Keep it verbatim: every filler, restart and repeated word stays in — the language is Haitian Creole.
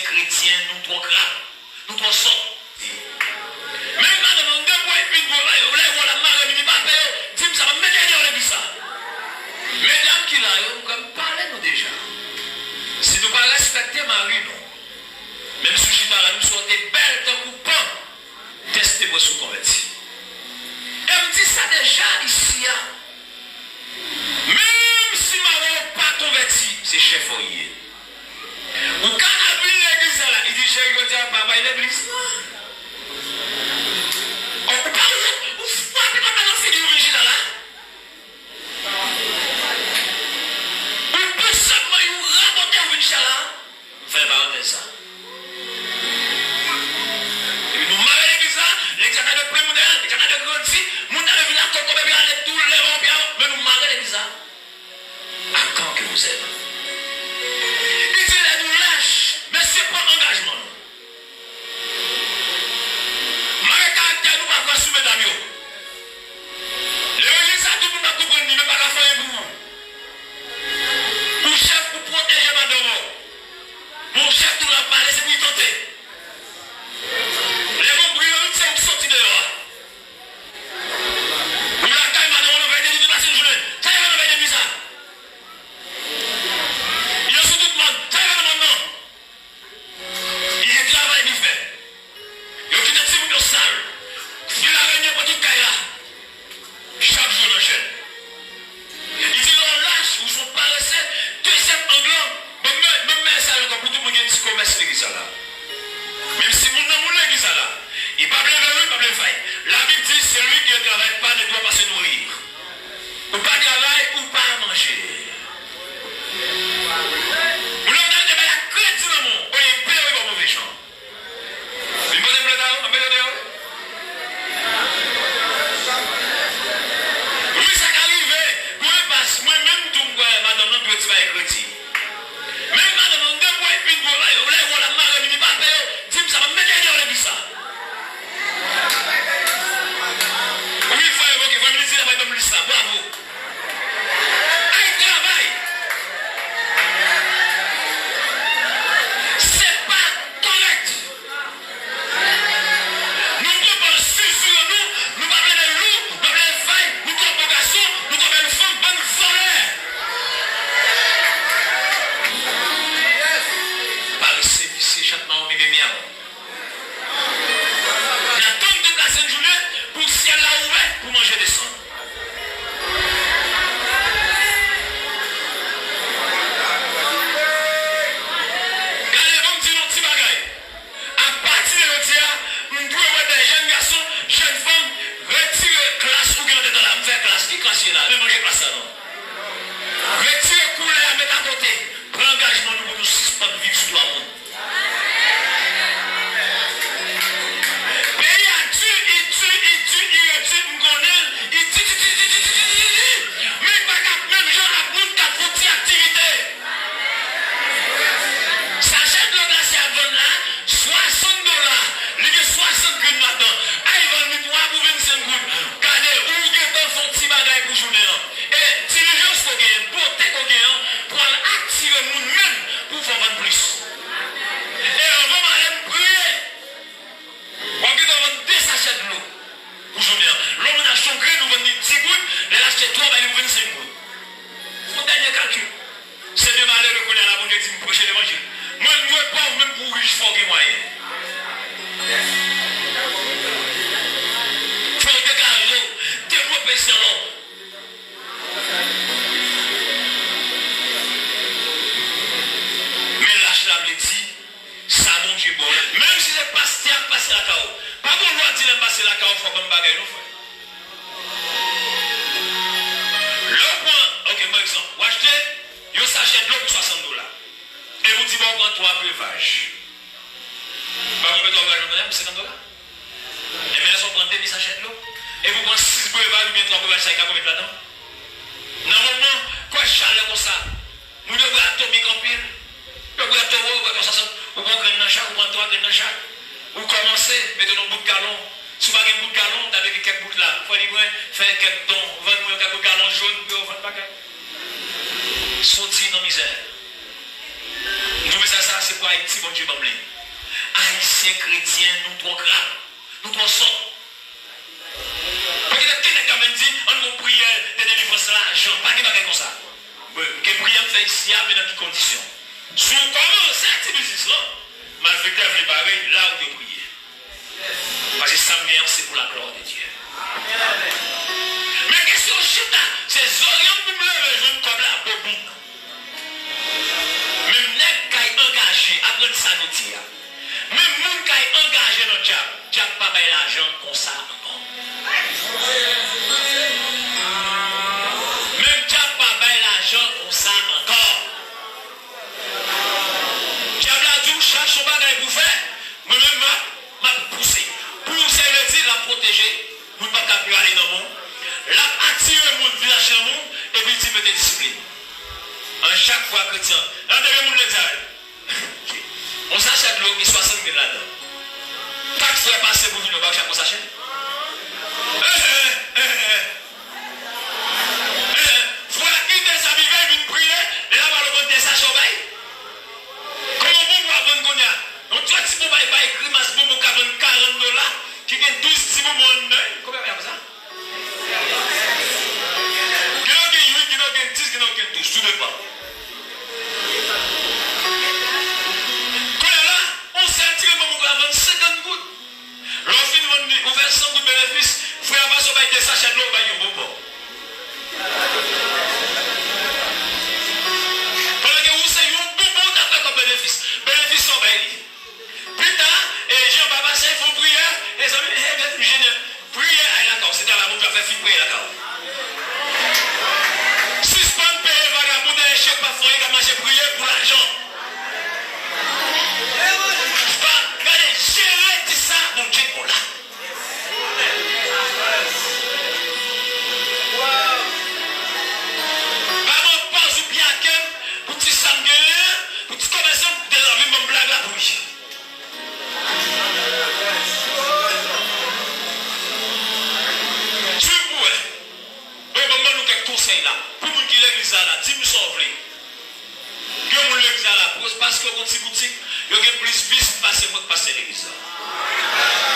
kretyen, nou twò krab, nou twò sòt. Menm madanm nan, depi w fin gwo la, yo lè w la mare mini pape yo, di m sa, m mete dèyè w legliz sa. Medam ki la yo, m kwè m pale nou deja. Si nou pa respekte mari nou, menm si w chita la, menm si w te bèl tankou pan, teste mwen si w konvèti. E m di sa deja isi a. Menm si mari w pa konvèti, se chèf ou ye. Ou ka ap vin legliz la, li di, "Cheri, jodi a pa bay legliz, non." Ou pa bezwen, ou frape papa nan figi, ou vin chita la. Ou pran sèlman, ou rabote, ou vin chita la. M fè parantèz sa. Epi nou mare legliz la, legliz la ta dwe plen moun dèyè, legliz la ta dwe grandi, moun ta dwe vin ak kokobe, epi ale tou lè yon pye, men nou mare legliz la. À quand que vous êtes? Li di lè nou lach, mesye pran angajman nou. Mare karaktè nou pa pran sou medam yo. Levanjil sa tout moun ap konprann li, men pa ka fè anyen pou ou. Ou chèf pou pwoteje madanm ou. Men ou chèf tou l ap pale, se pou li tante. Lè gon bri nan wout, se ou ki soti deyò a. Ou lakay madanm ou nan vèy de nwi tout lasenn jounen. Sa y ap fè nan vèy de nwi sa? Yo sou tout mòn. Sa y ap fè nan mòn nan? Li gen travay pou fè. Yo kite timoun yo sal. Fil arenye pran tout kay la. Chak jou nan chèn. Li di lè w lach, ou se yon parese. Dezyèm ang lan, ban m, ban m mesaj ankò pou tout moun gen ti komès legliz sa la. Menm si moun nan moun legliz sa la, li p ap leve ri, li p ap leve fay. Labib di, celui qui ne travaille pas ne doit pas se nourrir. Ou pa travay, ou pa manje. Moun nan te bay ak kredi nan men w, olye peye w, li ba w move jan. Vin pote plent a yo, anmède yo deyò. Wi, sa ka rive. Gon enpas, mwen menm tou m kwè madanm nan dwe ti bay kredi. Menm madanm nan, depi w fin gwo la, yo lè yo la mare mini pape yo, di m sa, m mete dèyè legliz sa. Wi, frè, ok, frè, minis la bay ban m lis la, bravo. Ay travay! Se pa kòrèk! Nou pran pòz sou nou, nou pa plede lou, nou pa plede fay, nou twò bon gason, nou twò bèl fanm, bann vòlè! Parese, visye, chat mawon, bebe myaw. N a tann tout lasent jounen pou syèl la ouvè, pou manje desann. Gade, ban m di nou yon ti bagay. Apati de jodi a, m dwe wè de jèn gason, jèn fanm, retire klas ou gen nan tèt la. M fè klas, ki klas ye la? Men manje klas la non. Retire koulè a, met akote. Pran angajman nou pou nou sispann viv sou dwa moun. Peyi a di, li di, li di, li redi, m konnen, li di, di, di, di, di, di, di, di, di, men li pa ka menm jan ak moun k ap fè yon ti aktivite. Sachè dlo glase y ap vann la, swasant dola, li gen swasant grenn ladan. Ay vann li twa pou vennsenk goud. Gade, ou gentan fè yon ti bagay pou jounen an. E dilijans ke w genyen, bote ke w genyen an, pral atire moun menm pou w fè w vann plis. E anvan m ale, m priye. W ap gentan vann de sachè dlo pou jounen an. Lè yon moun achte yon grenn, ou vann li dis goud, lè l achte twa, w bay li pou vennsenk goud. Fè yon dènye kalkil. Se de malere kounye a la, Bondye di m preche levanjil. Mwen, m dwe pòv, menm pou w rich, fò w gen mwayen. Fò w degaje w, devlope sèl ou. Men lach la vle di, sa Bondye ba w la. Menm si se pastè a k pase lakay ou, pa gen lwa di lè m pase lakay ou, fò w ban m bagay non, frè. Lè w pran, ok, m pran egzanp, w achte yon sachè dlo pou swasant dola. E ou di, bon, w pran twa brevaj. Ba mwen twa brevaj, mwen, senkant dola. Ebyen, lè sa w pran demi sachè dlo, epi w pran sis brevaj oubyen twa brevaj, sa li ka pwomèt ladan? Nan moman, kwè chalè konsa, moun yo bwè atomik anpil. Yo bwè towo, yo bwè twa swasant, ou pran grenn nan chak, ou pran twa grenn nan chak. Ou kòmanse, mete nan bout galon. Si w pa gen bout galon, ta vle gen kèk bout la. Frè Libren, fè kèk don, vann mwen kèk bout galon jòn pou yo vann bagay. Soti nan mizè. M Ou mesaj sa se pou Ayiti, Bondye ban m li. Ayisyen kretyen, nou twò krab, nou twò sòt. Paske te gen nèg k ap vin di, ann gon priyè de delivrans lajan. Pa gen bagay konsa. Mwen, ke priyè m fè isi a, men nan ki kondisyon? Si w kòmanse ak ti biznis lan, malfektè vle bare la ou te priye. Paske sa m gen an, se pou laglwa de Dye. Men kesyon chita, se zoryan m pou m leve jwenn kòb la bobin. Menm nèg kay angaje, aprann sa nou di a. Menm moun kay angaje nan dyab, dyab pa bay lajan konsa ankò. Menm dyab pa bay lajan konsa ankò. Dyab la di w chache yon bagay pou fè, mwen menm m ap, m ap pouse. Pouse vle di l ap pwoteje, moun p ap ka pye ale nan men w. L ap atire moun vin achte nan men w, epi l di mete disiplin. An chak fwa kretyen, nan de moun legliz. Yon sachè dlo gen swasant grenn ladan. Kat frè pase pou vin yo ba w chak yon sachè. Eh, eh, eh, eh. Eh, eh. Frè a kite sa vive, vin priye, lè l ap al vann de sachè w bay. Kòman bonbon ap vann kounye a? Yon ti, ti bonbon bay, bay grimas bonbon ka vann karant dola, ki gen douz ti bonbon anndan l. Konbyen w ap sa? Gen nan gen uit, gen nan gen dis, gen nan gen douz, tou depan. Kounye a la, yon sèl ti grenn bonbon ka vann senkant goud. Lè w fin vann li, ou fè san goud benefis, frè a pase w bay de sachè dlo, ou bay yon bonbon. Pandan ke ou se yon bonbon, ou ta fè kòb benefis. Benefis sa w bay li. Pita, e, Jean pa pase, fè yon priyè, e, zanmi, e, vin jene. Priyè, ay lakay w, se travay Bondye ap fè, fin priyè lakay w. Sispann peye vagabon dèyè chèk pa fè anyen k ap mache priye pou lajan. Pa gade, jere ti sa Bondye ba w la. Pa ban pòz ou pye ake m pou ti sa m genyen an, pou ti kòmèsan m te anvi ban m blag la pou li. Swiv pou wè. Bon, ban m ban nou kèk konsèy la. Pou moun ki legliz la la, di m sa w vle. Gen moun legliz la la, paske yo gon ti boutik, yo gen plis vis pase mwen k pastè legliz la.